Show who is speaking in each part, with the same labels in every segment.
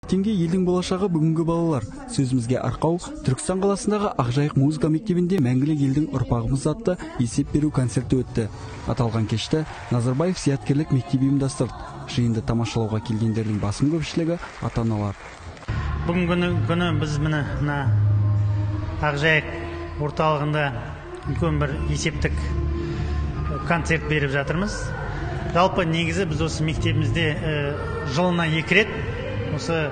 Speaker 1: Ертеңгі елдің болашағы бүгінгі балалар. Сөзімізге арқау Түркістан қаласындағы Ақжайық музыка мектебінде Мәңгілік елдің ұрпағымыз атты есеп беру концерті өтті. Аталған кешті Назарбаев зияткерлік мектебі ұйымдастырды. Жиынды тамашалауға келгендердің басым көпшілігі ата-аналар.
Speaker 2: Бүгінгі күні біз міне мына Ақжайық орталығында үлкен бір есептік концерт беріп жатырмыз. Жалпы негізі біз осы мектебімізде жылына 2 рет осы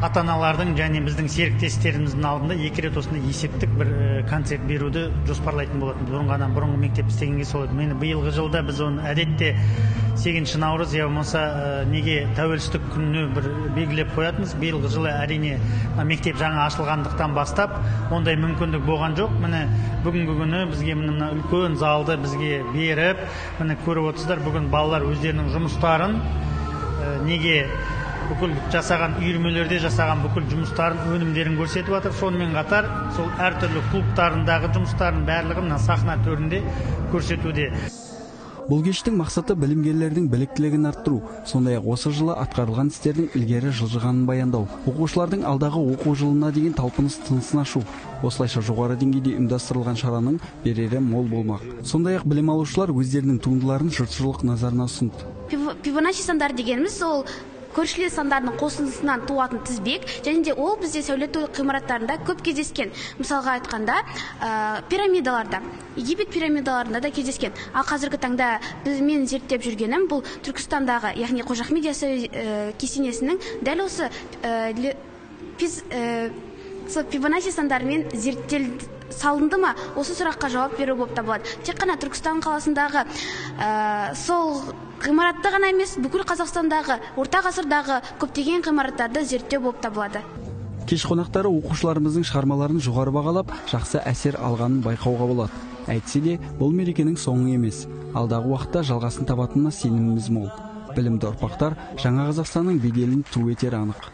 Speaker 2: ата-аналардың және біздің серіктестеріміздің алдында 2 рет осындай есептік бір концерт беруді жоспарлайтын болатын. Бұрынғы мектеп істегенге солай. Мені биылғы жылда біз оны әдетте 8 наурыз я болмаса неге тәуелсіздік күніне бір белгілеп қоятынбыз. Биылғы жылы әрине мектеп жаңа ашылғандықтан бастап ондай мүмкіндік болған жоқ. Міне бүгінгі күні бізге мына үлкен залды бізге беріп, міне көріп отырсыздар, бүгін балалар өздерінің жұмыстарын неге бүкіл жасаған үйірмелерде жасаған бүкіл жұмыстарын, өнімдерін көрсетіп жатыр. Сонымен қатар сол әртүрлі клубтарындағы жұмыстарын барлығы мына сахна төрінде көрсетуде.
Speaker 1: Бұл кештің мақсаты білімгерлердің біліктілігін арттыру, сондай-ақ осы жылы атқарылған істердің ілгері жылжығанын баяндау, оқушылардың алдағы оқу жылына деген талпыныс тынысын ашу. Осылайша жоғары деңгейде ұйымдастырылған шараның берері мол болмақ. Сондай-ақ білім алушылар өздерінің туындыларын жұртшылық назарына ұсынды.
Speaker 3: Фибоначчи сандар дегеніміз ол көршілес сандардың қосындысынан туатын тізбек, және де ол бізде сәулет ғимараттарында көп кездескен. Мысалға айтқанда, пирамидаларда, Египет пирамидаларында да кездескен. Ал қазіргі таңда мен зерттеп жүргенім бұл Түркістандағы, яғни Қожа Ахмет Яссауи кесенесінің дәл осы Фибоначчи сандарымен зерттелді салынды ма, осы сұраққа жауап беру болып табылады. Тек қана Түркістан қаласындағы сол ғимаратты ғана емес, бүкіл Қазақстандағы орта ғасырдағы көптеген ғимараттарды зерттеу болып табылады.
Speaker 1: Кеш қонақтары оқушыларымыздың шығармаларын жоғары бағалап, жақсы әсер алғанын байқауға болады. Әйтсе де, бұл мерекенің соңы емес. Алдағы уақытта жалғасын табатынына сеніміміз мол. Білімді ұрпақтар жаңа Қазақстанның беделін ту етері анық.